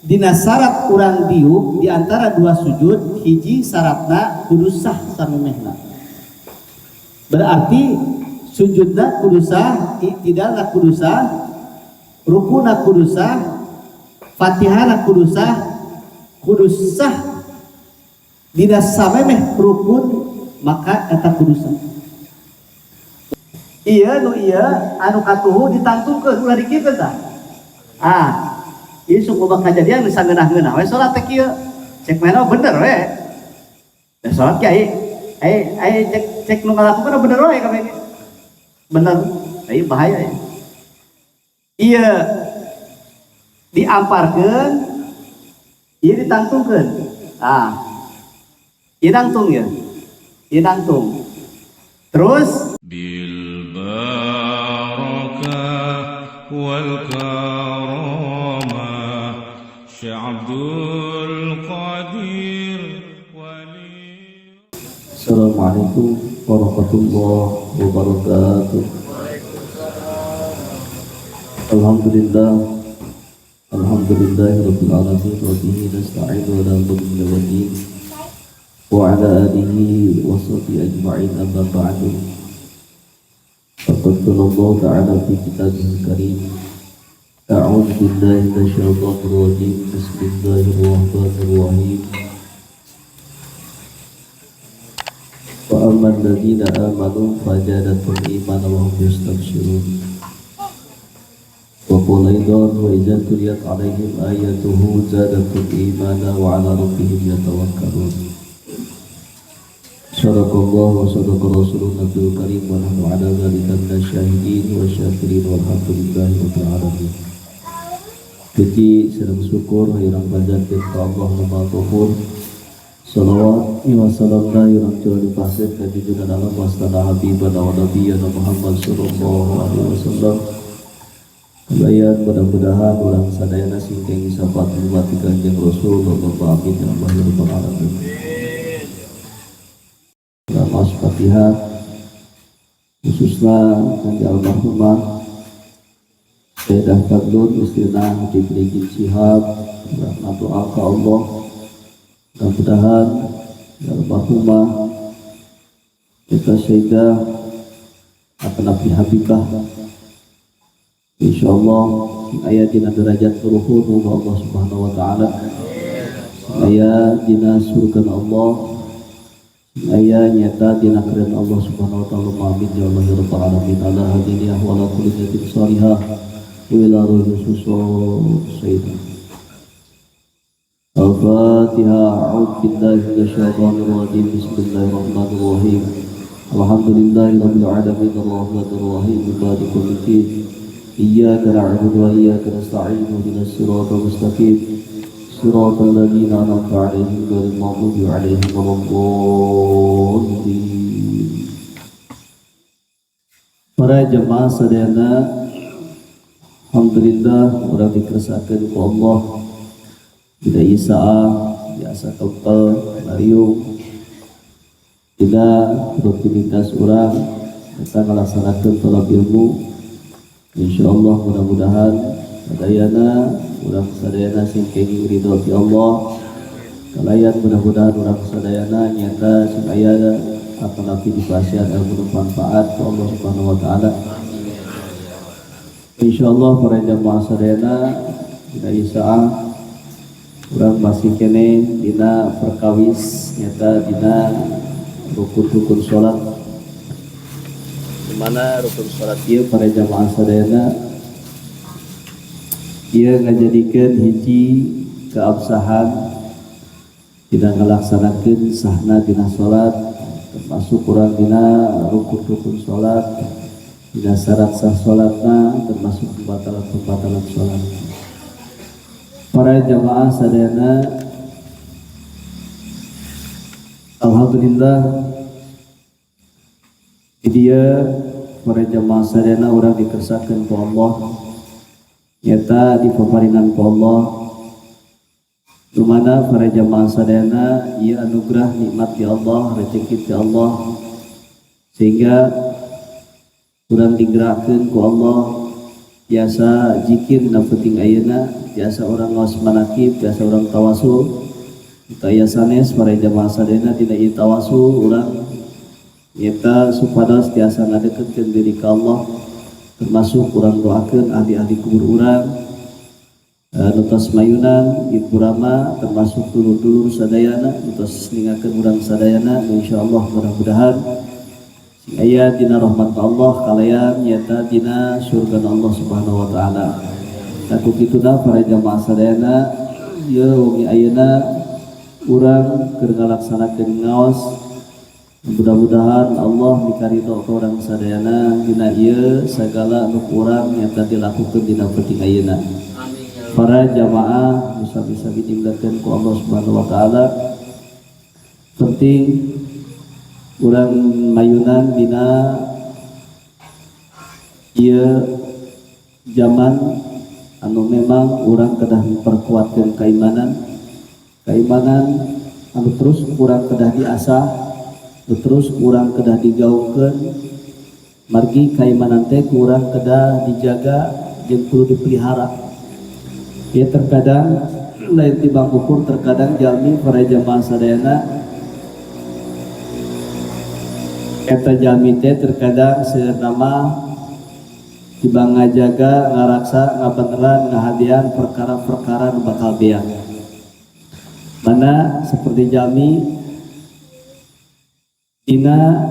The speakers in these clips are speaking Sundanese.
Dina syarat urang diuk di antara dua sujud, hiji syaratna kudu sah samemehna. Berarti sujudna kudu sah, i'tidalna kudu sah, rukuna kudu sah, fatihahna kudu sah, kudu sah dina samemeh rukun, maka eta kudu sah. Ieu nu ieu anu katuhu ditangtungkeun, ulah dikiekeun tah. Ah, ieu sok loba kajadian nu sangeunah-ngeunah we salat teh kieu. Cek mana bener we. Da salat ge ai cek nu ngalakukeun bener we kabeh ge. Bener. Ieu bahaya ya. Ieu diamparkeun, ieu ditangtungkeun. Ah. Ieu nangtung ya. Ieu nangtung. Terus bil barakah wal karamah Syekh Abdul Qadir wali. Assalamualaikum warahmatullahi wabarakatuh. Alhamdulillah, alhamdulillahirabbil alamin wa bihi nasta'inu ala umuri dunya wa ala alihi wa sahbihi ajma'in, amma ba'du. Faqad qala Allah ta'ala fi kitabihil karim, a'udzu billahi minasyaitonir rajim, bismillahirrahmanirrahim. Wa ammal ladzina amanu fazadathum imanan wa hum yastabsyirun. Wa qala aidan wa idza tuliyat alaihim ayatuhu zadathum imana wa ala rabbihim yatawakkalun. Sadaqallahu wa sadaqa rasulun nabiyul karim wa nahnu ala dzalika minasyahidin wa syakirin walhamdulillahi rabbil alamin. Puji sareng syukur hayang panjatkeun ka Allah nu Maha Ghafur. Salawat wa salamna yurang jauh di pasir ka junjungan alam wastana habibana wa nabiyana Muhammad sallallahu alaihi wasallam. Kabayan mudah-mudahan urang sadayana sing kenging syafaat umat Kanjeng Rasul sallallahu amin ya Allah ya rabbal alamin. Dalam Fatihah khususnya kangge almarhumah Sayyidah Fadlun istrina Habib Rizieq Shihab, doa ka Allah mudah-mudahan almarhumah kita Sayyidah atau Nabi Habibah insyaallah aya dina derajat luhur Allah Subhanahu wa taala, aya dina surga Allah, aya nyata dina keren Allah Subhanahu wa taala. Amin ya Allah ya rabbal alamin. Ala hadiniya wa ala kulli niyatin salihah wa ila ruhi sayyidah. Al-Fatihah. A'udzu billahi minasyaitonir rajim. Bismillahirrahmanirrahim. Alhamdulillahi rabbil alamin arrahmanir rahim maliki yaumiddin. Iyyaka na'budu wa iyyaka nasta'in ihdinas siratal mustaqim. Siratal ladzina an'amta 'alaihim ghairil maghdubi 'alaihim waladdallin. Para jemaah sadayana, alhamdulillah urang dikersakakeun ku Allah dina ieu saah biasa kempel mariung dina rutinitas urang eta ngalaksanakeun thalab ilmu. Insyaallah mudah-mudahan sadayana urang sadayana sing kenging ridho ti Allah, kalayan mudah-mudahan urang sadayana nyata sing aya atanapi dipasihan ilmu manfaat ku Allah Subhanahu wa taala. Insyaallah para jamaah sadayana dina ieu saah urang masih kene dina perkawis nyata dina rukun-rukun salat. Di mana rukun salat ieu para jamaah sadayana ieu ngajadikeun hiji keabsahan dina ngalaksanakeun sahna dina salat, termasuk urang dina rukun-rukun salat, dina syarat sah salatna, termasuk pembatalan-pembatalan salat. Para jamaah sadayana, alhamdulillah dia para jamaah sadayana urang dikersakeun ku Allah nyata dipaparinan ku Allah, dimana para jamaah sadayana ieu anugerah nikmat ti Allah, rezeki ti Allah, sehingga urang digerakkeun ku Allah Biasa zikir dina peuting ayeuna, biasa urang ngaos manakib, biasa urang tawasul. Kita aya sanes para jamaah sadayana dina ieu tawasul urang nyata supados tiasa ngadeketkeun diri ka Allah, termasuk urang doakeun ahli-ahli kubur urang nu tos mayunan, ibu rama, termasuk dulur-dulur sadayana nu tos ningakeun urang sadayana. Insyaallah mudah-mudahan sing aya dina rahmat Allah kalayan nyata dina surga Allah Subhanahu wa taala. Nah, ku kituna para jamaah sadayana, ieu wengi ayeuna urang keur ngalaksanakeun ngaos, mudah-mudahan Allah mikaridho ka urang sadayana dina ieu sagala nu urang nyata dilakukeun dina peuting ayeuna. Para jamaah nu sami-sami dimuliakeun ku Allah Subhanahu wa taala, penting urang mayunan dina ieu zaman anu memang urang kedah memperkuatkeun keimanan, keimanan anu terus urang kedah diasah, anu terus urang kedah digaungkeun. Margi keimanan teh kurang kedah dijaga jeung kudu dipelihara. Ya, terkadang lain tibang ukur, terkadang jalmi para jamaah sadayana, eta jalmi teh terkadang seueurna mah tibang ngajaga, ngaraksa, ngabeneran, ngahadian perkara-perkara nu bakal beak. Mana seperti jalmi dina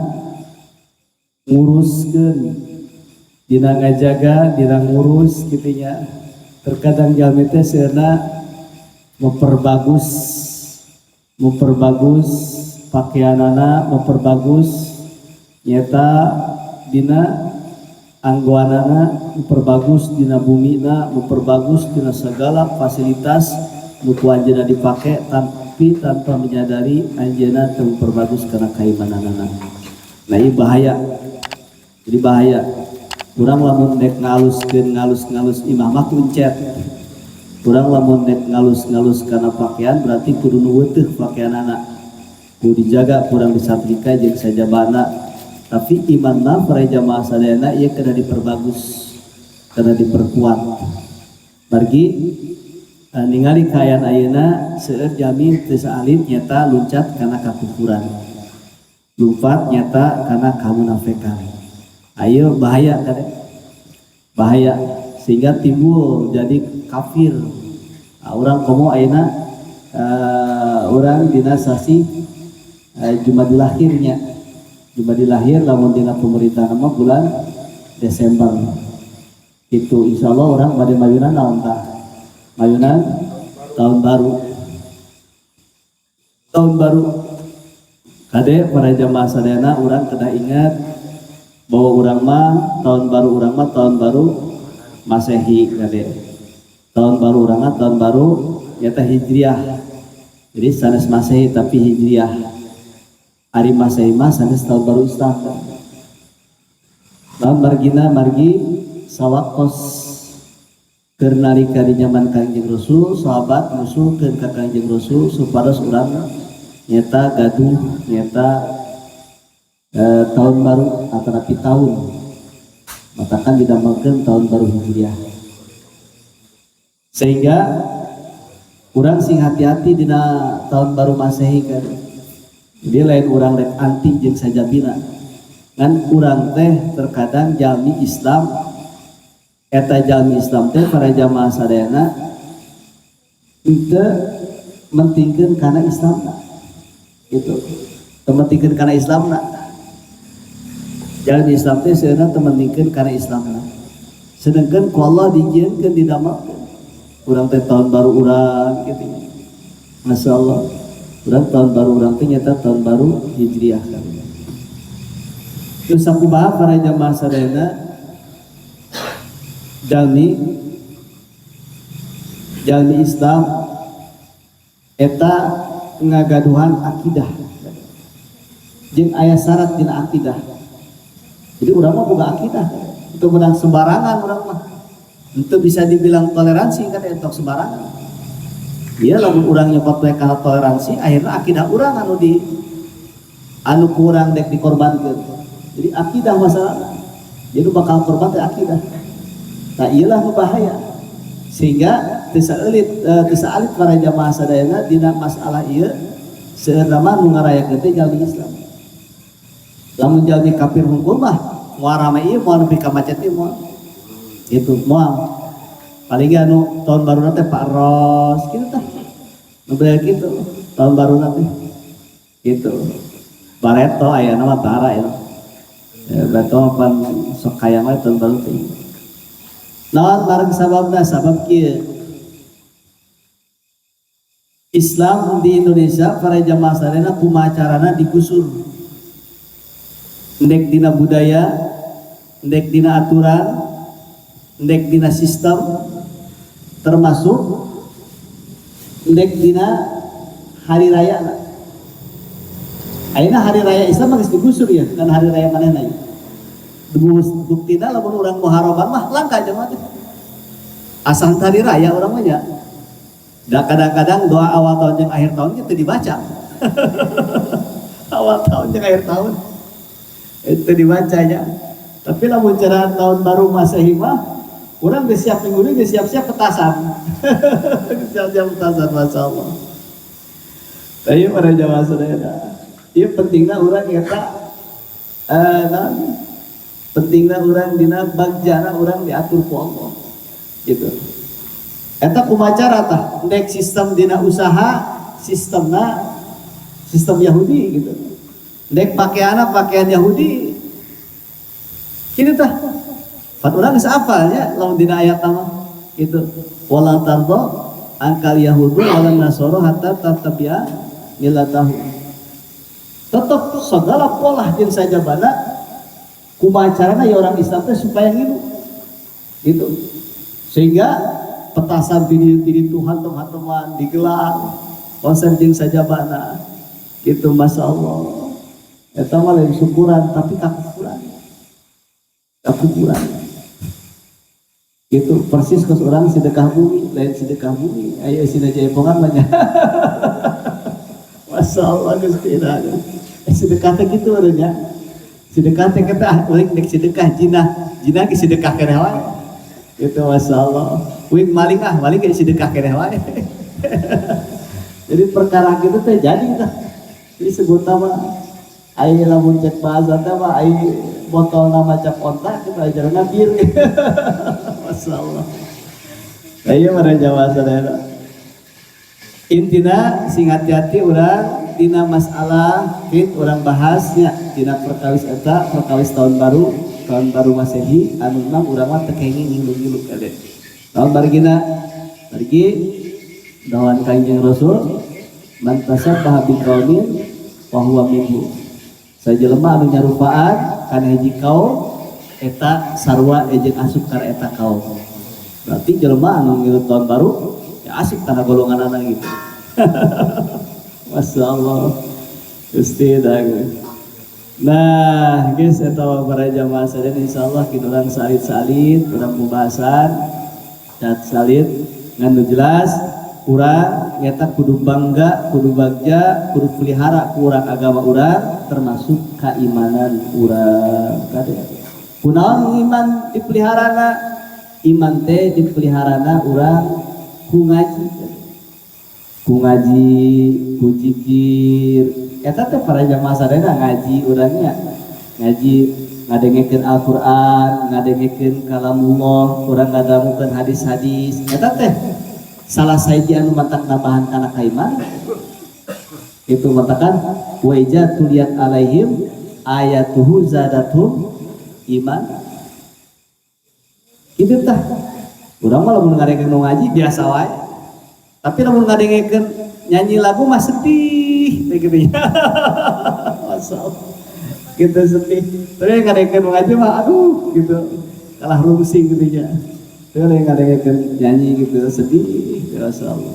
nguruskeun, dina ngajaga, dina ngurus kitu nya. Terkadang jalmi teh seueurna memperbagus pakaianana, memperbagus nyata dina anggoanana, memperbagus dina bumina, memperbagus dina segala fasilitas nu ku anjeunna dipake, tapi tanpa menyadari anjeunna teu memperbagus kana kaimananana. Nah, ini bahaya. Jadi bahaya. Urang lamun dek ngaluskeun, ngalus-ngalus imah mah kuncet. Urang lamun dek ngalus-ngalus kana pakaian berarti kudu nu weuteuk pakaianana. Kudu dijaga, kurang disatrika jeung sajabana. Tapi iman mah para jamaah sadayana ieu kena diperbagus, kena diperkuat. Margi ningali kaayaan ayeuna seueur jalmi teu saalit nyata luncat kana kakufuran. Lompat nyata kana kamunafikan. Ayo bahaya kan? Bahaya sehingga timbul jadi kafir. Nah, urang komo ayeuna urang dina sasi Jumadil akhirnya. Jumadil akhir lamun dina pemerintahan mah bulan Desember. Itu insyaallah urang bade mayunan naon tah? Mayunan tahun baru. Tahun baru. Kade para jamaah sadayana, urang kedah ingat bahwa urang mah tahun baru, urang mah tahun baru Masehi kade. Tahun baru urang mah tahun baru nyata Hijriah. Jadi sanes Masehi tapi Hijriah. Ari Masehi mah sanes tahun baru Islam. Nah, margina margi sawaktos keur nalika di zaman Kangjeng Rasul, sahabat ngusulkeun ka Kangjeng Rasul supados urang nyata gaduh nyata tahun baru atau napi tahun, matakan didamelkeun tahun baru Hijriah. Sehingga urang sing hati-hati dina tahun baru Masehi kan. Jadi lain urang rek anti jeung sajabina, ngan urang teh terkadang jalmi Islam, eta jalmi Islam teh para jamaah sadayana teu mentingkeun kana Islamna gitu, teu mentingkeun kana Islamna. Jalmi Islam teh sebenarnya teu mentingkeun kana Islamna, sedangkan ku Allah dijieunkeun didamelkeun urang teh tahun baru urang gitu. Masya Allah, urang tahun baru urang teh nyata tahun baru Hijriah kan. Terus sakumaha para jamaah sadayana, jalmi Islam eta ngagaduhan akidah jeung aya syarat dina akidah. Jadi urang mah boga akidah, itu menang sembarangan urang mah. Itu bisa dibilang toleransi kan, entok sembarangan. Dia lamun urang nyokot we kana toleransi, akhirnya akidah urang anu di anu kurang dek dikorbankeun. Jadi akidah masalahna. Jadi bakal korban teh akidah. Nah, iyalah bahaya. Sehingga teu saalit para jamaah sadayana dina masalah ieu, seueurna mah nu ngarayakeun teh jalmi Islam. Lamun jalmi kafir hungkul mah moal rame ieu, moal nepi ka macet ieu, moal. Gitu, moal. Paling ge anu tahun baru teh Pak Ros kitu tah. Nu bener kitu tahun baru teh. Gitu. Bareto aya nama tara ya. Ya, bareto pan sok hayang we tahun baru teh. Naon bareng sababna? Sabab kieu. Islam di Indonesia, para jamaah sadayana, kumaha carana digusur. Ndek dina budaya, ndek dina aturan, ndek dina sistem, termasuk ndek dina hari raya. Ayeuna hari raya Islam geus digusur ya, kan hari raya manehna ya. Buktina lamun urang muharoban mah langka jamaah teh. Asal hari raya urang mah nya. Da kadang-kadang doa awal tahun jeung akhir tahun itu dibaca. Awal tahun jeung akhir tahun itu dibacanya. Tapi lamun cara tahun baru Masehi mah urang geus siap minggu ini, geus siap-siap petasan. Geus siap-siap petasan, Masya Allah. Tapi para jamaah sadayana, ieu pentingna urang eta naon? Pentingna urang dina bagjana urang diatur ku Allah. Gitu. Eta kumaha cara tah? Ndek sistem dina usaha, sistemna sistem Yahudi gitu. Ndek pakaianna pakaian Yahudi. Kitu tah. Pan urang geus apal nya lamun dina ayat mah gitu. Walan tardha 'ankal yahudu walan nasara hatta tattabi'a millatahum. Tetep segala pola jeung sajabana kumaha carana ya orang Islam teh supaya ngilu. Gitu. Sehingga petasan tini Tuhan teman-teman digelar konser jeung sajabana gitu, Masya Allah. Eta mah lain syukuran tapi kakufuran, kakufuran gitu. Persis ke orang sedekah bumi, lain sedekah bumi aya isina jaipongan mah nya. Masya Allah, geus tidak sedekah teh kitu nya. Sedekah teh kita ah ulik nek sedekah jinah jinah ge sedekah keneh wae gitu. Masya Allah, wing maling ah maling ge sedekah keneh wae. Jadi perkara gitu teh jadi tah. Jadi sebut nama ai lamun cek bahasa teh mah ai botol nama cap onta kita ajarna bir. Masya Allah. Ayo mana jawab sadayana. Intina sing hati-hati urang dina masalah kit urang bahasnya dina perkawis eta, perkawis tahun baru, tahun baru Masehi anu memang urang mah teu kenging ngilu-ngilu kade. Tahun barigina barigi dawan Kanjeng Rasul, man tasabbaha biqaumin fa huwa minhu. Sajelema anu nyarupaan kana hiji kaum eta sarua jeung asup kana eta kaum. Berarti jelema anu ngilu tahun baru ya asup kana golonganana gitu. Masya Allah. Gusti dah. Nah, guys, eta para jamaah sadaya, insyaallah kita urang salit-salit, urang pembahasan cat salit ngan nu jelas urang nyata kudu bangga, kudu bagja, kudu pelihara ku urang agama urang, termasuk keimanan urang. Kade. Kunaon iman dipeliharana? Iman teh dipeliharana urang ku ngaji. Ku ngaji, ku zikir. Eta teh para jamaah sadaya ngaji urangnya. Ngaji ngadengekeun Al-Qur'an, ngadengekeun kalamullah, urang ngadangukeun hadis-hadis. Eta teh salah sahiji anu matak nambahan kana kaiman. Itu matakan wa iza tuliyat alaihim ayatuhu zadathum iman. Itu tah. Urang mah lamun ngadengekeun nu ngaji biasa wae. Tapi lamun ngadengekeun nyanyi lagu mah sedih teh gitu ya. Masya Allah. Gitu sedih. Tapi ngadengekeun nu ngaji mah aduh gitu. Kalah rungsing gitu ya. Tapi ngadengekeun nyanyi gitu sedih. Masya Allah.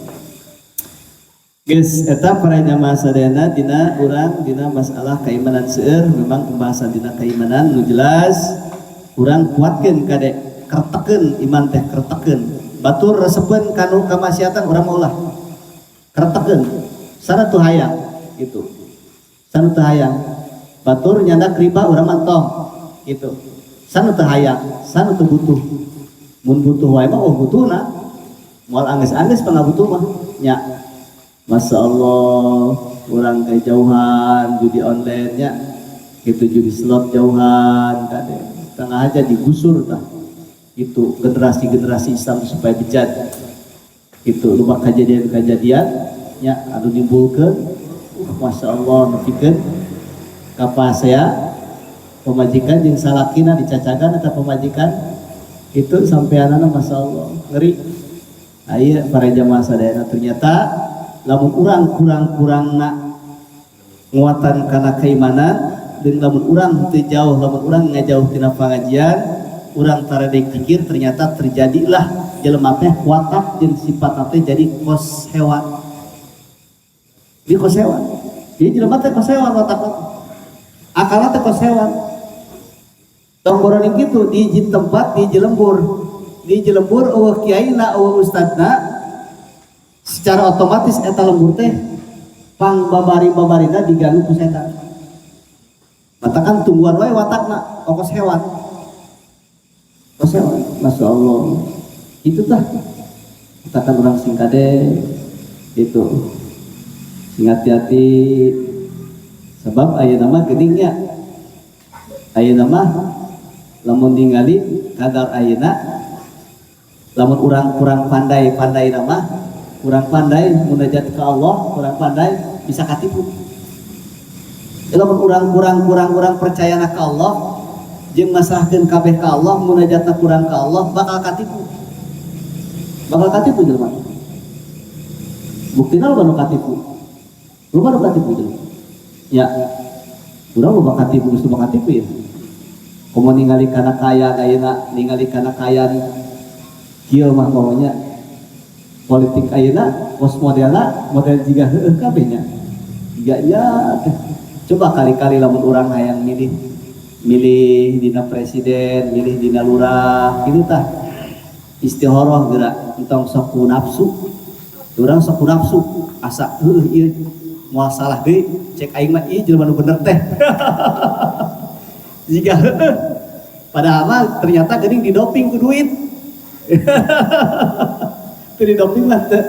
Guys, eta para jamaah sadayana dina urang dina masalah keimanan. Seueur memang pembahasan dina keimanan. Nu jelas urang kuatkeun kade, kertekeun iman teh, kertekeun. Batur resepeun kanu kamaksiatan urang mah ulah. Kertekeun. Sana tuh hayang gitu. Sana teu hayang. Batur nyandak riba urang mah tong gitu. Sana teu hayang, sana teu butuh. Mun butuh wae mah, oh, butuhna moal anggeus-anggeus pangabutuh mah nya. Masya Allah, urang kejauhan judi online nya gitu, judi slot jauhan kade. Tengah aja digusur tah itu generasi-generasi Islam supaya bejat itu. Loba kejadian-kejadian nya anu nimbulkeun, Masya Allah, nepikeun kapasea pamajikan jeung salakina dicacagan atau pamajikan itu sampai anak. Masya Allah, ngeri. Aya para jamaah sadayana, ternyata lamun urang kurang-kurang nak nguatan karena keimanan dan lamun urang teu jauh, lamun urang ngajauh tina pengajian, urang taradek pikir, ternyata terjadilah jelema teh watak jeung sifat teh jadi kos hewan, di kos hewan. Jadi jelema teh kos hewan, watak akalna teh kos hewan. Tong boroning kitu di tempat di lembur euweuh kiaina, euweuh ustadna, secara otomatis eta lembur teh pang babari-babarina diganggu ku setan. Matakan tungguan wae watakna kos hewan, kos hewan. Masya Allah, itu tah katakan orang sing kade itu sing hati-hati, sebab ayeuna mah geuning nya. Ayeuna mah lamun ningali kadar ayeuna, lamun urang kurang pandai-pandai nama, kurang pandai munajat ke Allah, kurang pandai, bisa katipu. Ya, lamun urang kurang kurang kurang percaya ke Allah jeung masrahkeun kabeh ka Allah, munajatna kurang ke Allah, bakal katipu, bakal katipu jelema. Buktina loba nu katipu, loba nu katipu jelema ya. Urang loba katipu, geus loba katipu ya. Komo ningali kana kaya ayeuna, ningali kana kaya kieu mah, pokoknya politik ayeuna kos modelna model jiga heueuh kabeh nya, jiga ya teh. Coba kali-kali lamun urang hayang milih, milih dina presiden, milih dina lurah gitu tah, istihoroh geura, entong sok ku nafsu. Urang sok ku nafsu, asa heueuh ieu moal salah deui, cek aing mah ieu jelema nu bener teh, jika heueuh, padahal mah ternyata geuning didoping ku duit. Teu didoping mah teu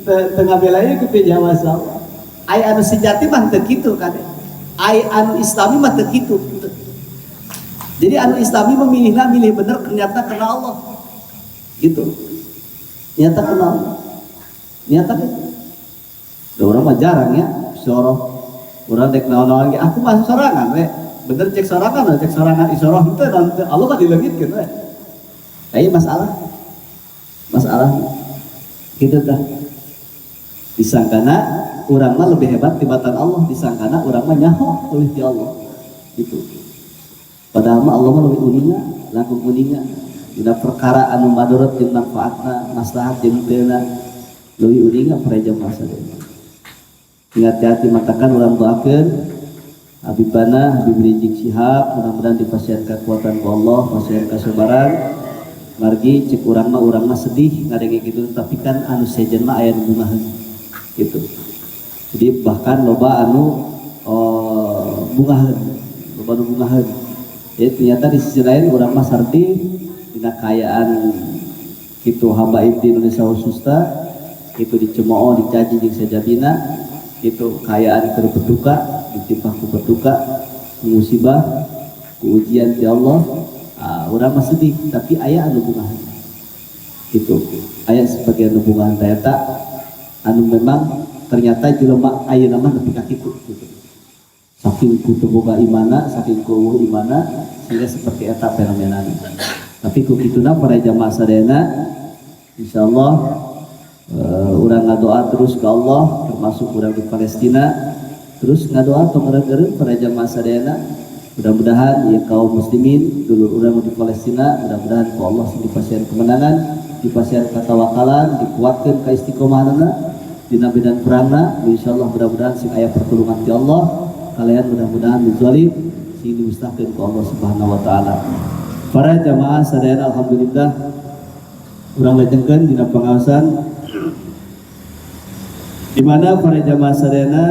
teu teu ngabelain ku jamaah masalah. Ai anu sejati mah teu kitu kan, ai anu islami mah teu kitu. Jadi anu islami memilihlah milih bener, ternyata karena Allah gitu, nyata karena Allah, nyata gitu. Da urang mah jarang ya soroh, urang dek naon-naon ge aku mah sorangan we bener, cek sorangan, cek sorangan isoroh henteu naon teu Allah mah dileungitkeun we. Tapi masalah masalah gitu tah, disangkana urang mah lebih hebat tibatan Allah, disangkana urang mah nyaho oleh ti Allah gitu, padahal mah Allah mah lebih uninga, langkung uninga dina perkara anu madarat jeung manfaatna, maslahat jeung teu, leuwih uninga. Para jamaah sadaya, ingat hati, matakan urang doakeun Habibana Habib Rizieq Shihab, mudah-mudahan dipasihan kekuatan ku Allah, pasihan kesabaran. Margi cek urang mah sedih ngadenge gitu, tapi kan anu sejen mah aya nu bungaheun gitu. Jadi bahkan loba anu, oh, bungaheun, loba anu bungaheun. Jadi ternyata di sisi lain urang mah sardi dina kaayaan kitu, habaib di Indonesia khususnya itu dicemooh, dicaci jeung sajabina itu, kaayaan keur berduka, ditimpa ku berduka, musibah, ku ujian ti Allah. Ah, urang mah sedih, tapi aya anu bungahan gitu, aya sebagian anu bungahan. Ternyata anu memang ternyata jelema ayeuna mah nepi ka kitu gitu, saking ku teu boga imana, saking ku imana, sehingga seperti eta fenomenana. Tapi ku kituna, para jamaah sadayana, insyaallah urang ngadoa terus ke Allah, termasuk urang di Palestina terus ngadoa tong eureun. Para jamaah sadayana, mudah-mudahan ya kaum muslimin dulur urang di Palestina, mudah-mudahan ku Allah sing dipasihan kemenangan, dipasihan katawakalan, dikuatkan keistiqomahanna dina medan perangna. Insyaallah mudah-mudahan sing aya pertolongan ti Allah, kalian mudah-mudahan dizalim sing dimusnahkeun ku Allah Subhanahu wa taala. Para jamaah sadayana, alhamdulillah, urang lajengkeun dina pengaosan, di mana para jamaah sadayana,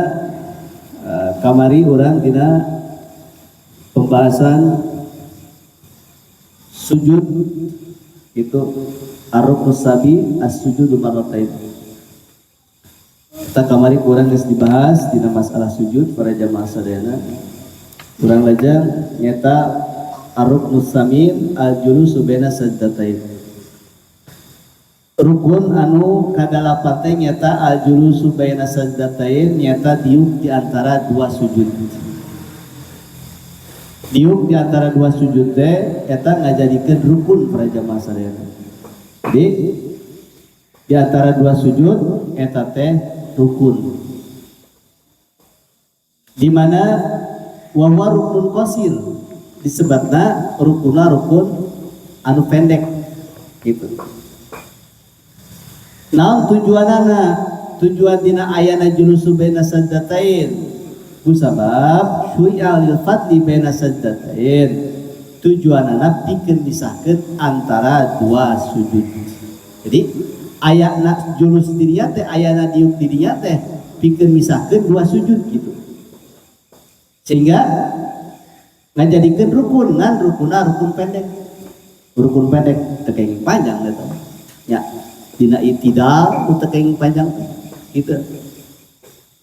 kamari urang dina pembahasan sujud. Itu ar-ruknus sabi as-sujudu marratain. Kita kamari kurang geus dibahas dina masalah sujud para jamaah sadayana. Kurang lajeng nyata ar-ruknus samin al-julusu baina sajdatain. Rukun anu kadalapan teh nyata al-julusu baina sajdatain, nyata diuk di antara dua sujud. Diuk di antara dua sujud teh eta ngajadikeun rukun para jamaah sadayana. Jadi di antara dua sujud eta teh rukun. Di mana wa huwa rukun qasir, disebutna rukunna rukun anu pendek gitu. Naon tujuanana? Tujuan dina ayana julusu baina sajdatain kusabab syu'a lil fadli baina sajdatain. Tujuanana pikeun misahkeun antara dua sujud. Jadi ayana julus dirinya teh, ayana diuk dirinya teh pikeun misahkeun dua sujud gitu. Sehingga ngajadikeun rukun ngan rukunna rukun pendek. Rukun pendek teu kenging panjang eta. Ya, dina itidal teu kenging panjang gitu.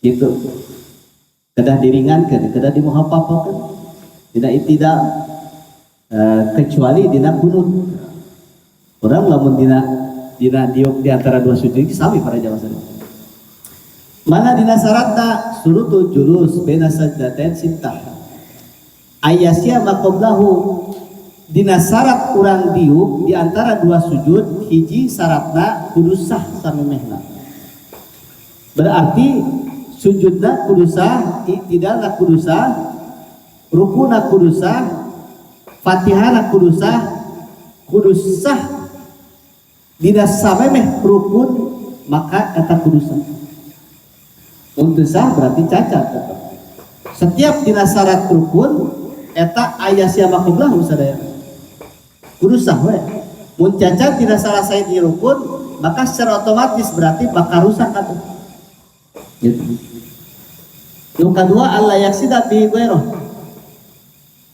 Gitu. Kedah diringankeun, kedah dimukhaffafakeun. Dina itidal kecuali dina kunut. Urang lamun dina dina diuk di antara dua sujud iki sami para jamaah sadaya. Mana dina syaratna surutu julus baina sajdatain sittah. Ayasya maqablahu, dina syarat urang diuk di antara dua sujud hiji syaratna kudu sah samemehna. Berarti sujudna kudu sah, i'tidalna kudu sah, rukuna kudu sah, fatihana kudu sah, kudu sah dina samemeh rukun maka eta kudu sah. Untuk sah berarti cacat tetep. Setiap dina syarat rukun eta aya siapa qoblahu sadaya kudu sah we. Mun cacat dina salah sahiji rukun maka secara otomatis berarti bakal rusak atuh. Gitu. Nu kadua alla yaksida bi ghairah.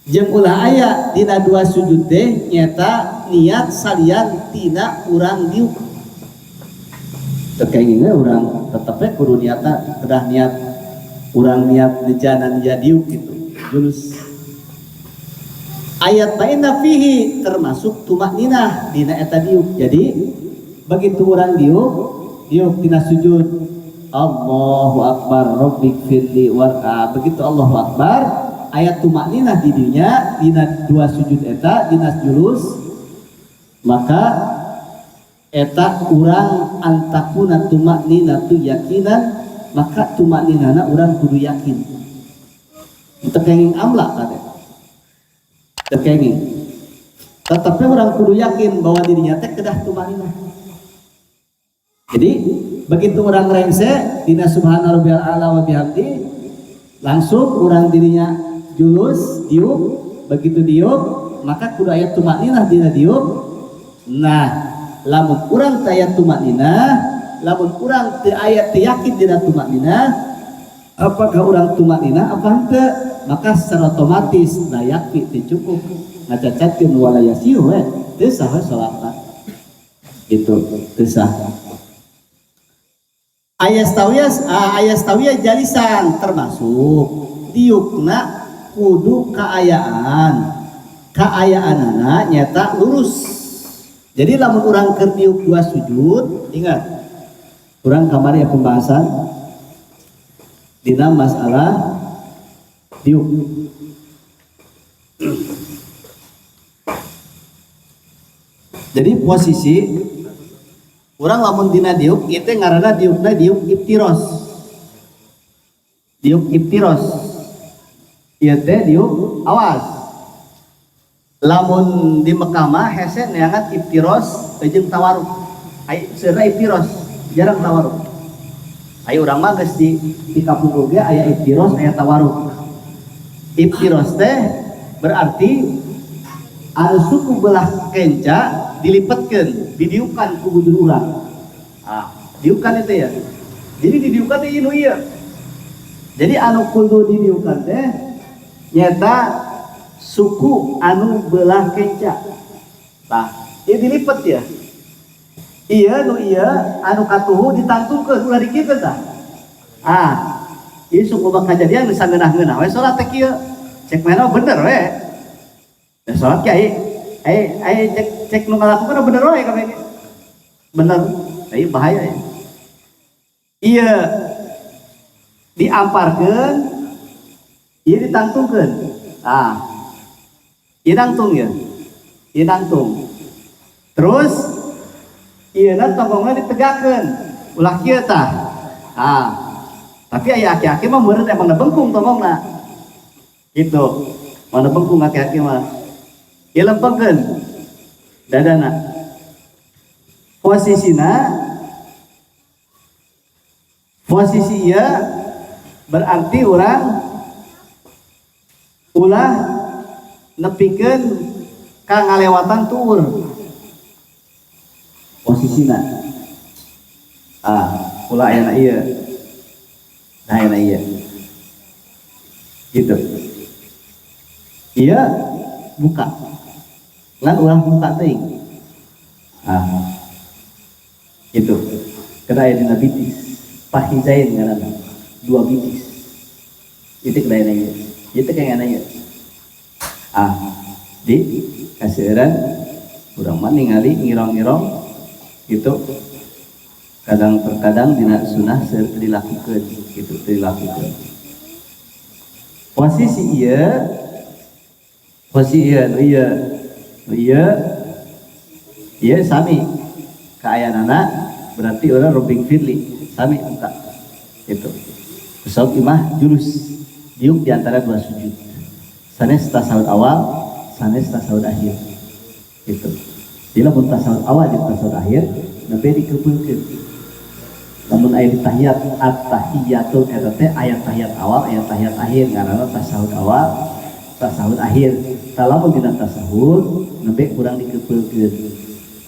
Jeung ulah aya dina dua sujud teh nyata niat salian tina urang diuk. Teu kenging we urang tetep we kudu niatna kedah niat urang niat nejanan diuk gitu. Julus. Ayat ma'inna fihi termasuk tumakninah dina eta diuk. Jadi begitu urang diuk, diuk dina sujud Allahu akbar rabbighfirli warha. Begitu Allahu akbar ayat tumakninah di dinya dina dua sujud eta dina julus maka eta urang antakuna tumakninatu yakinan maka tumakninana urang kudu yakin. Teu kenging amla kade. Teu kenging. Tetapi urang kudu yakin bahwa dirinya teh kedah tumakninah. Jadi begitu urang rengse dina subhana rabbiyal a'la wa bihamdi langsung urang dirinya julus diuk, begitu diuk maka kudu aya tumakninah dina diuk. Nah, lamun urang teu aya tumakninah, lamun urang teu aya teu yakin dina tumakninah, apakah urang tumakninah apa henteu? Maka secara otomatis layak teu cukup ngacacatkeun wala yasiu we teu sah we salatna. Gitu, teu sah. Ayastawiya jalisan termasuk diukna kudu kaayaan. Kaayaanana nyata lurus. Jadi lamun urang keur diuk dua sujud, ingat. Urang kamari ya pembahasan dina masalah diuk. Jadi posisi urang lamun dina diuk ieu teh ngaranna diukna diuk iftiros. Diuk iftiros. Ieu teh diuk awas. Lamun di Mekah mah hese neangan iftiros jeung tawaruk. Ai seurna iftiros, jarang tawaruk. Ai urang mah geus di kampung oge aya iftiros, aya tawaruk. Iftiros teh berarti anu suku belah kenca dilipetkeun, didiukan ku bujur urang. Ah, diukan itu ya. Jadi didiukan teh ieu nu ieu. Jadi anu kudu didiukan teh nyata suku anu belah kenca. Tah, Ieu dilipet ya. Iya nu ieu anu katuhu ditangtungkeun ulah dikiekeun tah. Ah, ieu sok loba kajadian geus sangeunah-ngeunah we salat teh kieu. Cek mana bener we. Da salat kiai ai ai cek cek nu ngalakukeun bener we kabeh ge. Bener. Ieu bahaya ya. Ieu diamparkeun, ieu ditangtungkeun. Ah. Ieu nangtung ya. Ieu nangtung. Terus ieuna tonggongna ditegakkeun. Ulah kieu tah. Ah. Tapi aya aki-aki mah meureun emang bengkung tonggongna. Gitu. Mana bengkung aki-aki mah. Ieu lempengkeun dadana. Posisina posisi ieu berarti urang ulah nepikeun ka ngalewatan tuur. Posisina. Ah, ulah ayana ieu. Nah, ayana ieu. Gitu. Ieu buka. Ngan ulah buka teuing. Ah. Gitu. Kada aya dina bitis. Fahizain ngaranna. Dua bitis. Itu kada ayana ieu. Itu kayak ayana ieu. Ah, di kaseueuran urang mah ningali ngirong-ngirong gitu. Kadang terkadang dina sunah seueur teu dilakukeun gitu, teu dilakukeun. Posisi ieu, posisi ieu, nu ieu, nu ieu, ieu sami kaayaanana berarti urang robbing firli sami muka gitu. Besok imah jurus diuk di antara dua sujud. Sanes tasawuf awal, sanes tasawuf akhir. Gitu. Jadi lamun tasawuf awal jeung tasawuf akhir nembe dikepeulkeun. Lamun aya di tahiyat at-tahiyatul eta teh aya tahiyat awal, aya tahiyat akhir, ngaranna tasawuf awal, tasawuf akhir. Tah lamun dina tasawuf nembe kurang dikepeulkeun.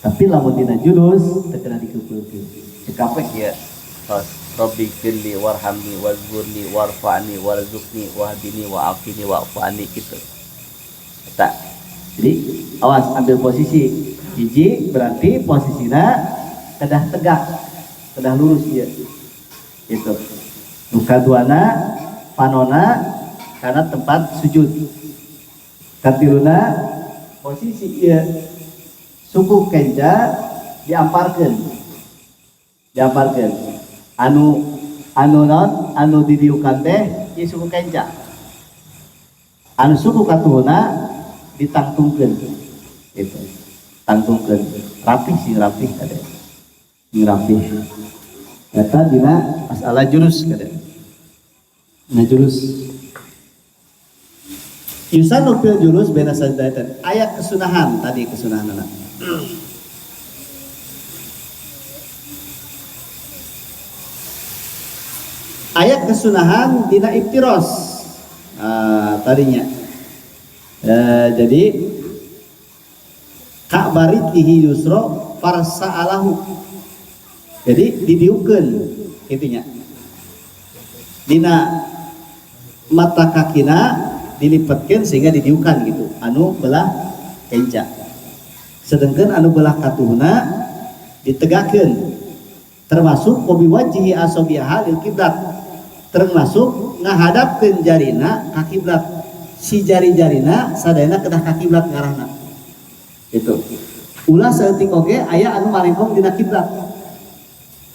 Tapi lamun dina julus teu kena dikepeulkeun. Cekap we kieu. Tos Rabbi firli warhamni wazburni warfa'ni warzuqni wahdini wa'afini wa'fu'ani gitu. Eta. Jadi awas ambil posisi. Hiji berarti posisina kedah tegak, kedah lurus ieu. Gitu. Nu kaduana panona karena tempat sujud. Katiluna posisi ieu suku kenca diamparkeun. Diamparkeun. Anu anu non anu didiukan teh ieu suku kenca. Anu suku katuhuna ditangtungkeun. Gitu. Tangtungkeun. Rapih sih rapih kade. Sing rapih. Eta dina masalah jurus kade. Dina jurus. Yusanu fil julus baina sajdatan. Ayat kesunahan tadi kesunahanana. Ayat kesunahan dina iftiros. Tadinya. Jadi ka'barikihi yusro farsa'alahu. Jadi didiukeun intinya. Dina mata kakina dilipatkeun sehingga didiukan gitu. Anu belah kenca. Sedangkan anu belah katuhna ditegakeun. Termasuk wabi wajhi asabiha lil kiblat. Termasuk ngahadapkeun jarina ka kiblat. Si jari-jarina sadayana kedah ka kiblat ngarahna. Gitu. Ulah saeutik oge aya anu malengkong dina kiblat.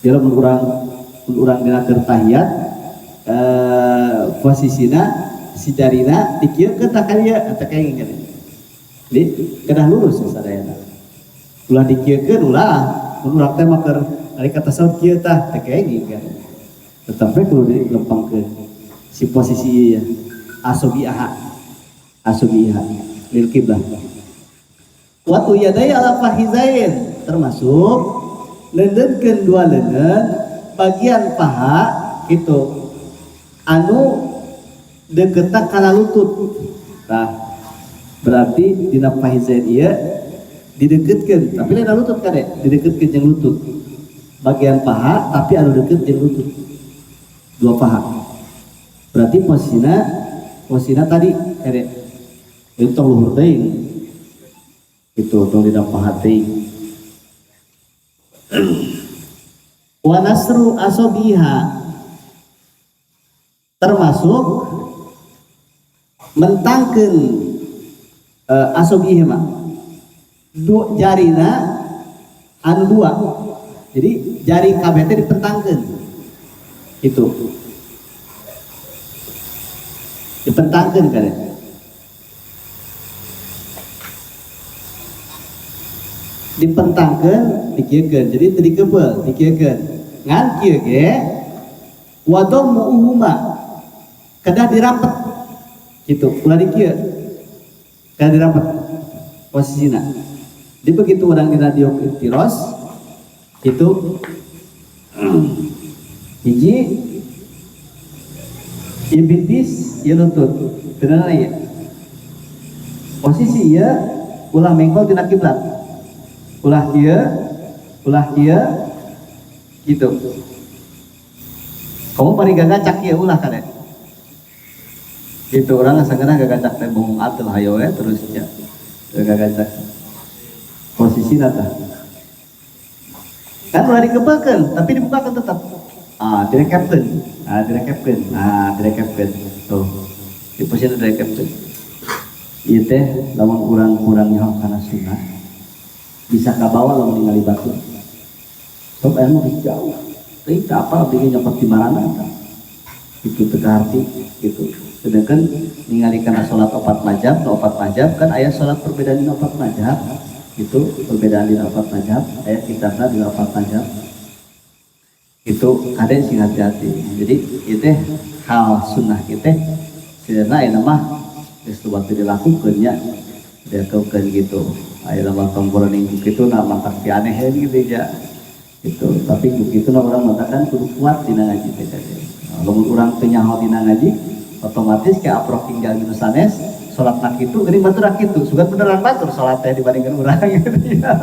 Jadi lamun urang dina keur tahiyat posisina si jarina dikieukeun tah ka dieu eta kayak gini. Jadi kedah lurus ya sadayana. Ulah dikieukeun ulah mun urang teh mah keur ari kata saut kieu tah teh kayak gini kan. Tetapi kudu dilempangkeun si posisi ieu ya. Asobiha. Asobiha lil kiblah. Wa yadai ala fahizain termasuk lendenkeun dua lengan bagian paha gitu anu deketna kana lutut. Nah, berarti dina fahizain ieu dideketkeun tapi lain lutut kade, dideketkeun jeung lutut. Bagian paha tapi anu deket jeung lutut. Dua paha. Berarti posisina tadi kade. Itu luhur teuing. Itu tong dina hati. Wa nasru asobiha termasuk mentangkeun asobiha mah dua jarina anu dua. Jadi jari kabeh teh dipentangkeun. Itu. Dipentangkeun kade. Dipentangkeun dikieukeun. Jadi teu dikebeul, dikieukeun. Ngan kieu ge wa dhammuhuma kedah dirapet. Gitu, ulah dikieu. Kedah dirapet posisina. Jadi begitu orang dina diuk iftiros itu hiji ieu betis ieu lutut bener ya posisi ieu ulah mengkol tina kiblat ulah kieu gitu kamu paling gagacak ieu ulah kade gitu orang sanggeuna gagacak teh bohong atel hayo we terus ya gagacak posisi tah kan ulah dikebelkeun tapi dibukakan tetap direkepkeun direkepkeun direkepkeun tuh di posisi direkepkeun ieu teh lamun urang kurang nyaho kana sunnah bisa kabawa lamun ningali batur sok aya mah jauh teuing teu apal abdi nyopot di marana tah itu teu kaharti gitu sedangkan ningali kana salat opat mazhab nu opat mazhab kan aya salat perbedaan dina opat mazhab itu perbedaan dina opat mazhab aya kitabna dina opat mazhab itu kade sing hati-hati. Jadi ieu teh hal sunnah ieu teh sebenarnya aya mah geus loba teu dilakukeun nya dilakukeun gitu aya mah tong borening kitu na mantak ti aneh gitu ya gitu tapi kitu na urang matakan kudu kuat dina ngaji teh kade. Nah, lamun urang teu nyaho dina ngaji otomatis kayak aprok tinggal gitu sanes salat nak kitu geuning batur kitu sugan beneran batur salat teh dibandingkan urang gitu ya.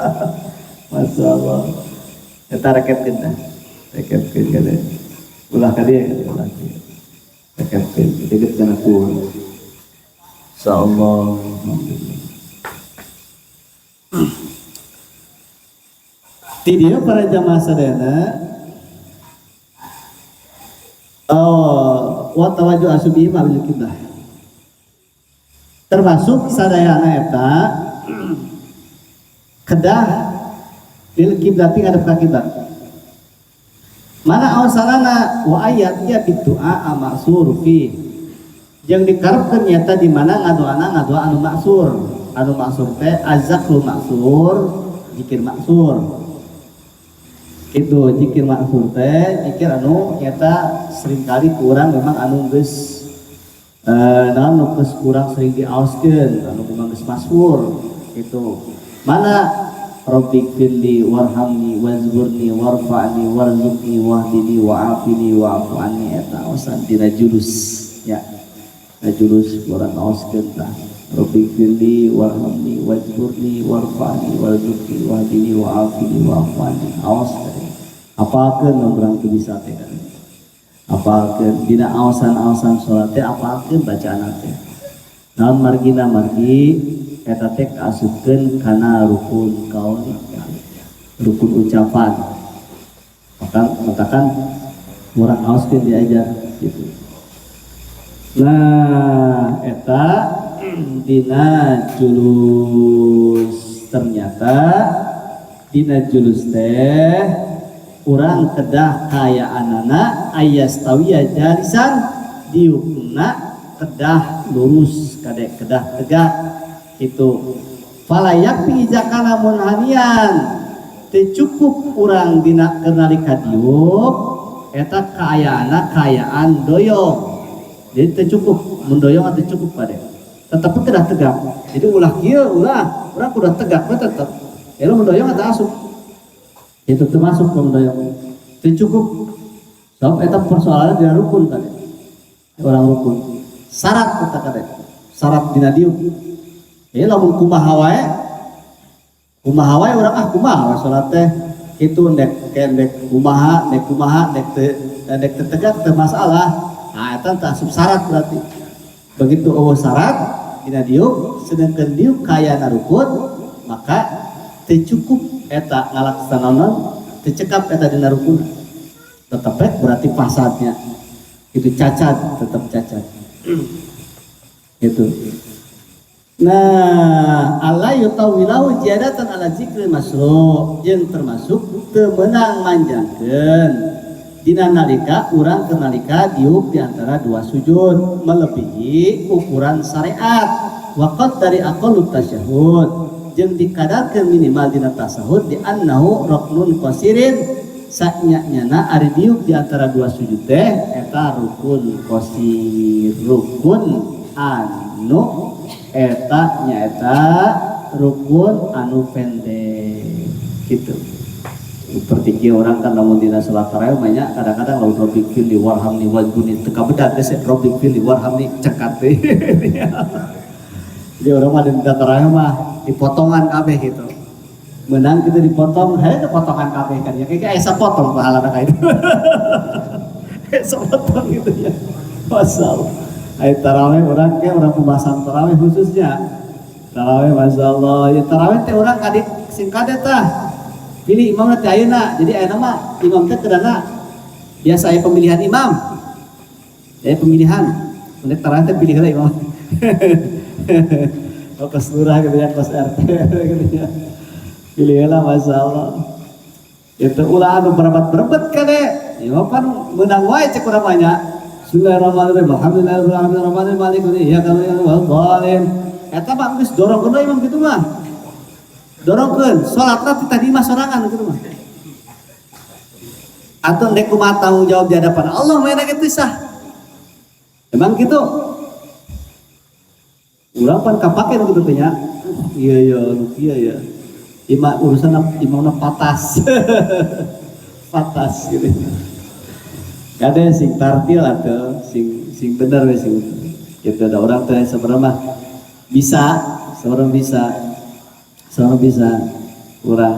Masyaallah eta rekepkeun teh rekepkeun kade ulah ka dieu ulah kieu rekepkeun deukeut kana kuat insyaallah. Ti dieu para jamaah sadayana wa tawajjuh asubi ma bil kiblah termasuk sadayana eta kedah bil kiblati ngadep ka kiblat mana awasanana wa ayat ya bidu'a maksur fi jeung dikarepkeun nyata di mana ngadoana ngadoa anu maksur teh azzakru maksur zikir maksur itu zikir maksur teh zikir anu nyata seringkali kurang memang anu geus naon nu geus kurang sering diaoskeun anu memang geus masyhur gitu mana Rabbighfirli warhamni wazburni warfa'ni warzuqni wahdini wa'afini wa'fu anni eta aosan dina jurus ya dina jurus urang aoskeun tah Rabbighfirli warhamni wazburni warfa'ni warzuqni wahdini wa'afini wa'fu anni aos teh apalkeun mun urang teu bisa teh kan apalkeun dina aosan-aosan salat teh apalkeun bacaan teh naon margina margi eta teh kaasupkeun kana rukun kauli rukun ucapan maka matakan urang aoskeun diajar gitu. Nah eta dina julus ternyata dina julus teh urang kedah kayaanana ayastawiya jalisan diukna kedah lurus kade kedah tegak itu falayak pijakana munhanian teu cukup urang dina keur nalika diuk eta kaayaanna kaayaan doyong jadi teu cukup mun doyong teu cukup kade tetep kedah tegak jadi ulah kieu ulah urang kudu tegak we tetep ya mun doyong eta asup itu termasuk mun doyong teu cukup sebab eta persoalanna dina rukun kade orang rukun syarat eta kade syarat dina diuk ya lamun kumaha wae urang ah kumaha wae salat teh kitu ndek ndek kumaha ndek teu ndek teu tegak teu masalah nah eta teh asup syarat berarti begitu eueuh syarat dina diuk sedangkeun diuk kayana rukun Maka teu cukup eta ngalaksananan, teu cekap eta dina rukun. Tetep berarti fasadnya itu cacat, tetap cacat. Itu. Nah, alla yutawwilahu ziyadatan ala zikri masyru' jeung termasuk teu meunang manjangkeun dina nalika urang keur nalika diuk di antara dua sujud melebihi ukuran syariat wa dari aqallut tasyahud jeung dikadarkeun minimal dina tasyahud di annahu ruknun qasirin sanya-nyana ari diuk di antara dua sujud teh eta rukun qasir, rukun anu eta nyaeta rukun anu pendek gitu. Seperti kieu orang kan lamun dina salat tarawih banyak kadang-kadang lamun robbighfirli warhamni wajburni teu kabedag geus robbighfirli warhamni cekat teh. Jadi orang mah dina tarawih mah dipotongan kabeh gitu. Menang kita dipotong, hanya itu potongan kabeh kan ya. Kayak esa potong pahala kayak itu. Esa potong gitu ya. Masya. Ayo tarawih orang kayak orang pembahasan tarawih khususnya. Tarawih masya Allah. Ya tarawih teh orang kadik singkat tah. Pilih imam teh ayeuna. Jadi ayeuna mah imam teh kedana biasa aya pemilihan imam. Ya pemilihan. Mun tarawih teh pilih heula imam. Oh kos lurah gitu ya, kos RT gitu ya. Pilih heula masya Allah. Itu ulah anu berebet-berebet kade. Ya pan menang wae cek urang banyak. Bismillahirrahmanirrahim. Alhamdulillahirabbil alamin arrahmanir rahim ya kalau. Eta mah geus dorongkeun we imam kitu mah. Dorongkeun, salatna ti tadi mah sorangan kitu mah. Atau ndek kumaha tanggung jawab di hadapan Allah mah kitu sah. Emang gitu. Urang pan kapake nu kitu teh nya. Iya iya nu kieu ya. Ima urusan imamna patas. Patas gitu. Ada sing tartil atau sing sing bener we sing gitu. Ada orang teh sebenarnya mah bisa, seorang bisa, seorang bisa urang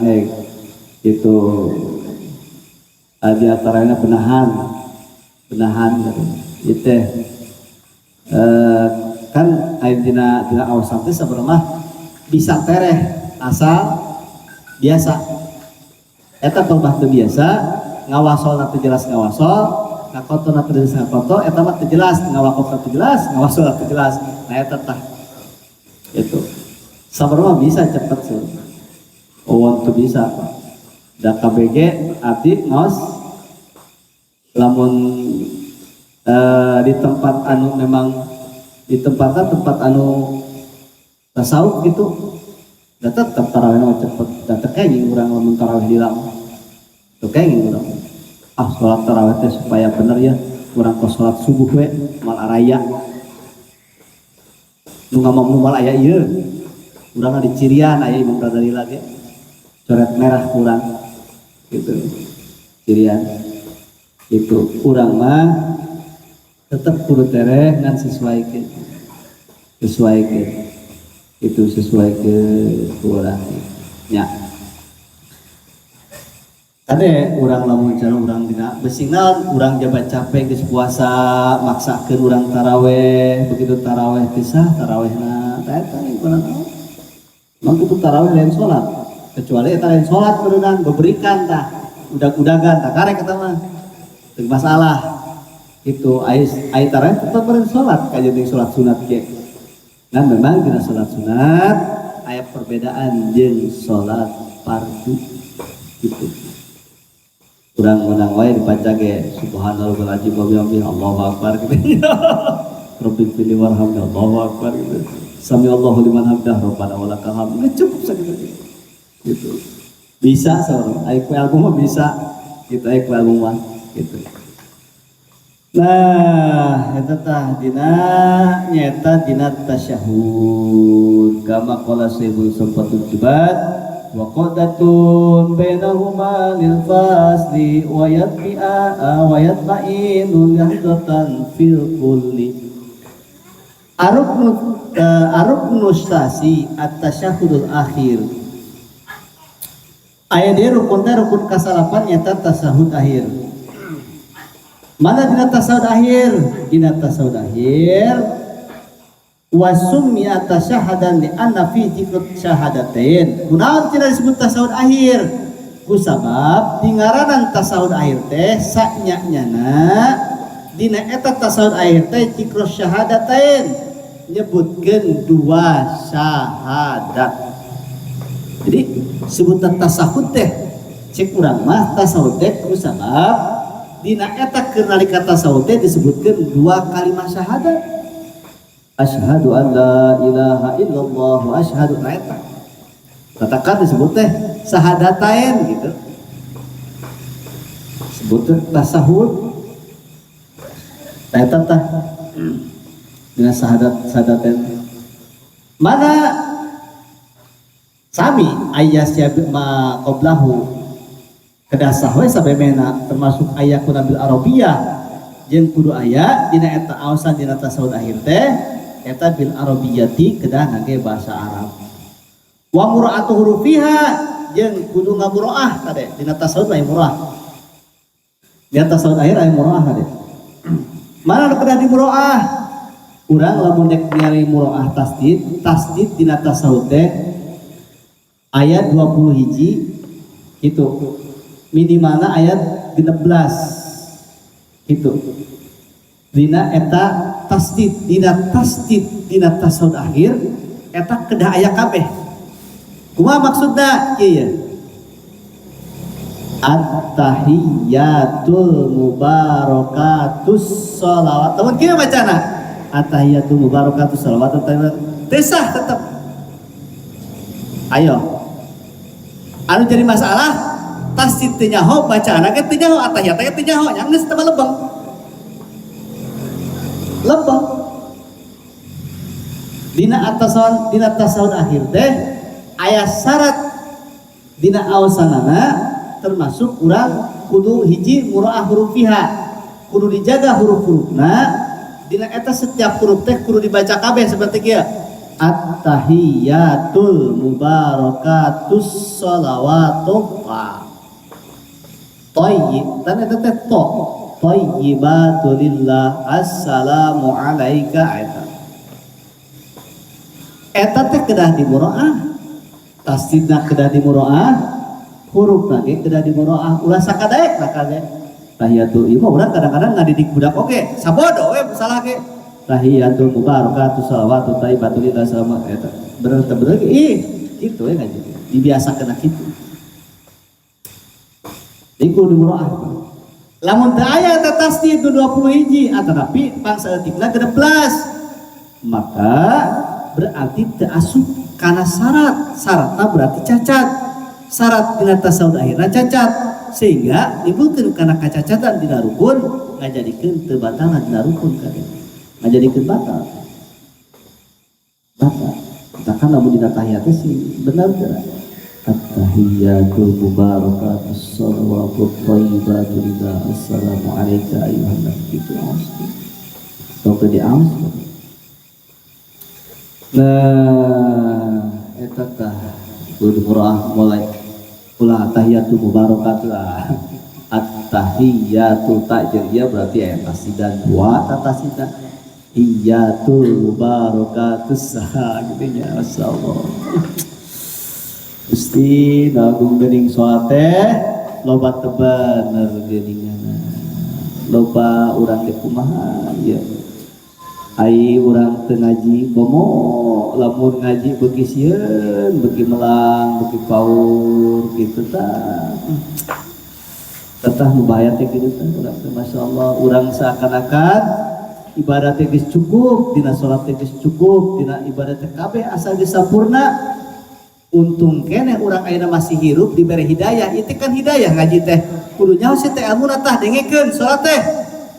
itu di antaranya benahan, benahan gitu. Itu kan aya dina dina awasan teh sebenarnya mah bisa tereh asal biasa. Eta teu biasa ngawasol teu jelas ngawasol, ngakoto teu jelas ngakoto, eta mah teu jelas ngawakot teu jelas ngawasol teu jelas. Nah eta tah itu sabar mah bisa cepet sih. Oh tuh bisa da KBG abdi ngos lamun di tempat anu memang di tempatnya tempat anu tasawuf gitu da tetep tarawih mah cepet da teu kenging urang lamun tarawih di lama teu kenging urang. Ah sholat tarawih teh supaya bener ya urang kos sholat subuh we moal araya nu ngamam moal aya ieu urang di cirian aya imam dari lagi coret merah kurang gitu cirian itu urang mah tetap kudu tereh ngan sesuai sesuai ke itu sesuai ke urang nya. Kade urang lamun cara urang dina besing naon urang jabat capek geus puasa maksakeun urang taraweh begitu taraweh teh sah tarawehna tah eta urang naon mang kitu taraweh lain salat kecuali eta lain salat berenang beberikan tah udag-udagan tah karek eta mah teu masalah itu ai ai taraweh tetep beren salat kajeun salat sunat ge. Nah memang dina salat sunat aya perbedaan jeung salat fardu gitu. Urang menang wae dibaca ge subhanallah azim wa bihamdihi Allahu akbar gitu. Rabbi warhamni Allahu akbar gitu. Sami Allahu liman hamdah rabbana walakal hamd. Geus cukup sakitu gitu. Bisa saurang ai ku ilmu mah bisa gitu ai ku ilmu mah gitu. Nah eta tah dina nyaeta dina tasyahud kama qala sahibul safatul jubat wa qadatun bainahuma lil fasli wa yatbi'a wa yatma'inu lahdatan fil kulli aruknu aruknu stasi at-tasyahudul akhir aya dia rukun teh rukun kasalapan nyata tasyahud akhir. Mana dina tasyahud akhir? Dina tasyahud akhir Wa summiya tasyahudan li anna fi dzikr syahadatain. Kunaon cenah disebut tasyahud akhir? Kusabab dingaranan tasyahud akhir teh sanya-nyana dina eta tasyahud akhir teh dzikr syahadatain, nyebutkeun dua syahadat. Jadi sebutan tasyahud teh cek urang mah tasyahud teh kusabab dina eta keur nalika tasyahud teh disebutkeun dua kalimat syahadat. Asyhadu an la ilaha illallah wa asyhadu, nah eta. Katakan disebut teh sahadatain gitu. Sebut teh tasahud. Nah eta tah dina sahadat sahadatain. Mana sami aya siap ma qablahu kedah sah we sabemehna, termasuk aya kuna bil arabiyah jeung kudu aya dina eta aosan dina tasawuf akhir teh eta bil arabiyati, kedah ngangge bahasa Arab. Wa mura'atu hurufiha, jeung kudu ngamuroah kade dina tasawuf aya murah. Dina tasawuf akhir aya murah kade. Mana nu kedah dimuroah? Urang lamun dek nyari muroah tasdid, tasdid dina tasawuf teh ayat 20 hiji gitu. Minimalna ayat 16 gitu. Dina eta tasdid, dina tasdid, dina tasawuf akhir eta kedah aya kabeh. Kumaha maksudna? Kieu. At-tahiyyatul mubarakatus sholawat. Lamun kieu bacana at-tahiyyatul mubarakatus sholawat teu sah tetep. Ayo. Anu jadi masalah tasdid teu nyaho, bacaana ge teu nyaho, at-tahiyyat ge teu nyaho, nya geus teu lebeng. Lebeng. Dina atasan dina tasawuf akhir teh aya syarat dina aosanana, termasuk urang kudu hiji muraah hurufiha, kudu dijaga huruf-hurufna dina eta setiap huruf teh kudu dibaca kabeh seperti kieu: at-tahiyyatul mubarakatus sholawatu thayyib, tan eta teh to thayyibatu lillah, assalamu alaika. Eta eta teh kedah dimuroah, tasdidna kedah dimuroah, hurufna ge kedah dimuroah, ulah sakadaek lah kade tahiyatul. Ieu mah urang kadang-kadang ngadidik budak oge sabodo we salah ge, tahiyatul mubarakatuh sholawatu thayyibatu lillah sama eta bener teu bener ih kitu we ngaji dibiasakeun kitu. Iku dimuroah. Lamun teu aya eta tasdid 20 hiji atanapi pangsaeutikna 16, maka berarti teu asup kana syarat. Syaratna berarti cacat. Syarat dina tasawuf akhirna cacat, sehingga nimbulkeun kana kacacatan dina rukun, ngajadikeun teu batalna dina rukun kade. Ngajadikeun batal. Batal. Katakan lamun dina tahiyat teh sih bener teu? At-tahiyyatul mubarakatus shalawatut thayyibatu lillah, assalamu alayka ayyuhan nabi, itu aos. Tong teu diaos. Nah, eta tah kudu murah mulai ulah tahiyatul mubarakatuh lah. At-tahiyyatu tak jeung ieu berarti aya tasdidan dua tasdidan. Hiyatul mubarakatus saha gitu nya, masyaallah. Gusti agung geuning salat teh loba teu bener geuninganna. Loba urang teh kumaha ieu. Ai urang teu ngaji komo lamun ngaji beuki sieun, beuki melang, beuki paur gitu tah. Tetah nu bahaya teh kitu teh urang teh, masyaallah, urang seakan-akan ibadah teh geus cukup, dina salat teh geus cukup, dina ibadah teh kabeh asal geus sampurna. Untung keneh urang ayeuna masih hirup diberi hidayah, itu kan hidayah ngaji teh. Kudu nyaho si teh ilmuna tah, dengekeun salat teh.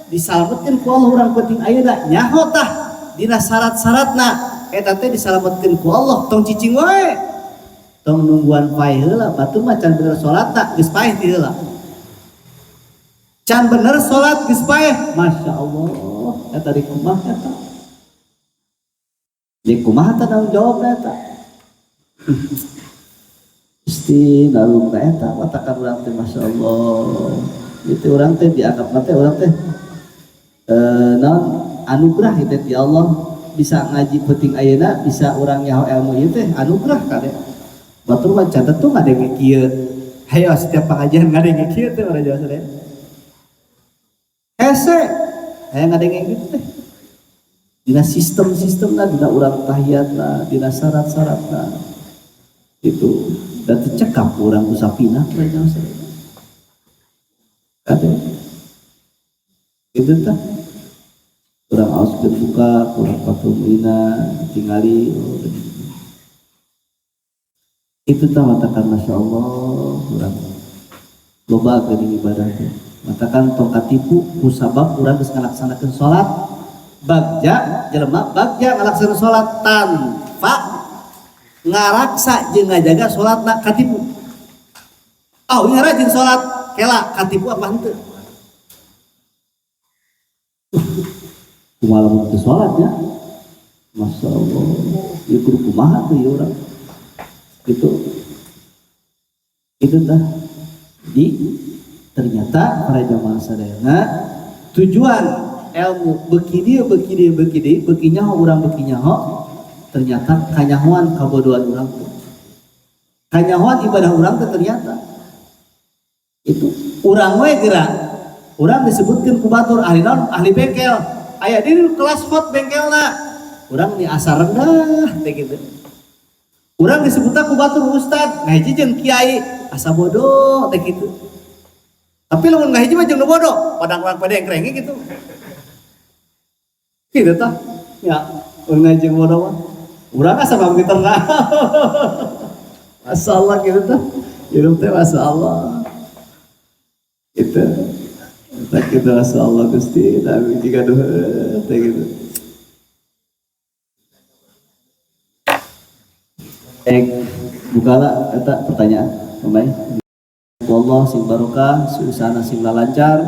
Disalametkeun ku Allah urang penting ayeuna nyaho tah dina syarat-syaratna eta teh disalametkeun ku Allah, tong cicing wae. Tong nungguan paeh heula, batur mah can bener salatna geus paeh ti heula. Can bener salat geus paeh, Masya Allah, eta di kumaha eta? Di kumaha tah tanggung jawabna eta? Gusti nalung eta matakan urang teh, Masya Allah. Itu urang teh dianggap teh urang teh naon anugerah itu ti Allah. bisa ngaji penting ayeuna bisa urang nyaho ilmu ieu teh anugerah kade. Batur mah catet tuh ngadenge kieu. Hayo setiap pengajian ngadenge kieu teh urang Jawa sadaya. Hese aya ngadenge kieu teh. Dina sistem-sistemna, dina urang tahiyatna, dina syarat-syaratna. Itu dan tercekap urang ku sapina urang Jawa sadaya. Kade. Itu tah. Kurang aos buka, kurang patumina, tingali. Oh, itu tah matakan masya Allah kurang loba geuning ibadah teh. Matakan tong katipu ku sabab urang geus ngalaksanakeun salat bagja jelema bagja ngalaksanakeun salat tanpa ngaraksa jeung ngajaga salatna katipu. Oh, ini rajin salat kela katipu apa henteu? Kumaha lamun teu salat nya? Masya Allah, ieu kudu kumaha tuh ieu urang? Gitu. Itu tah. Jadi ternyata para jamaah sadayana tujuan ilmu beuki dieu beuki dieu beuki deui beuki nyaho urang beuki nyaho ternyata kanyahoan kabodohan urang teh. Kanyahoan ibadah urang teh ternyata itu urang we geura urang disebutkeun ku batur ahli naon ahli bengkel aya di kelas hot bengkelna urang ni asa rendah teh gitu. Urang disebutna ku batur ustad ngahiji jeung kiai asa bodoh teh gitu. Tapi lamun ngahiji mah jeung nu bodoh padang urang pada engkrenge gitu. Gitu tah. Ya, urang ngaji jeung bodoh mah. Urang asa pamiterna. Masyaallah gitu tah. Hirup teh masyaallah. Gitu. Tak gitu masyaallah Gusti, tapi jika duh teh gitu. Bukala eta pertanyaan, pemain. Wallah sing barokah, susana sing lancar.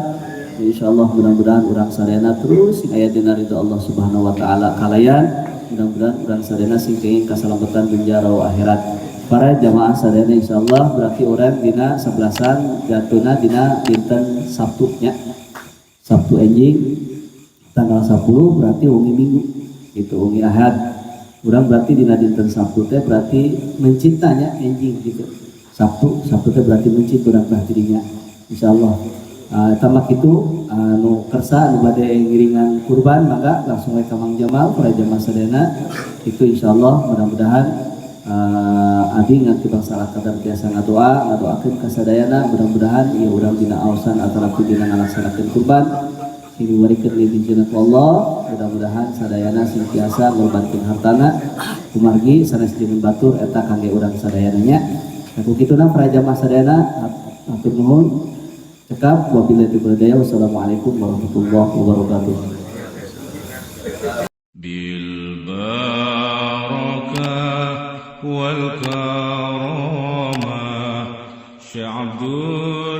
Insyaallah mudah-mudahan urang sadayana terus sing aya dina ridho Allah Subhanahu wa taala kalayan. Mudah-mudahan urang sadayana sing kenging kasalamatan dunya wa akhirat. Para jamaah sadayana insyaallah berarti urang dina sebelasan jatuna dina dinten Sabtu nya. Sabtu enjing tanggal 10 berarti wengi Minggu gitu wengi Ahad. Urang berarti dina dinten Sabtu teh berarti mencintanya enjing gitu. Sabtu, Sabtu teh berarti mencint urang tah jadinya. Insyaallah. Tamak itu anu kersa anu bade ngiringan kurban maka langsung we ka Mang Jamal para jamaah sadayana itu insyaallah mudah-mudahan abi nganti bangsa kadar biasa ngadoa ngadoakeun ka sadayana mudah-mudahan ieu urang dina aosan atanapi dina ngalaksanakeun kurban sing diwarikeun di ku Allah mudah-mudahan sadayana sing tiasa ngorbankeun hartana kumargi sanes jeung batur eta kangge urang sadayana nya. Ku kituna para jamaah sadayana hatur nuhun. Cekap wabillahi taufiq wal hidayah. Wassalamualaikum warahmatullahi wabarakatuh. Bil barakah wal karamah Syekh Abdul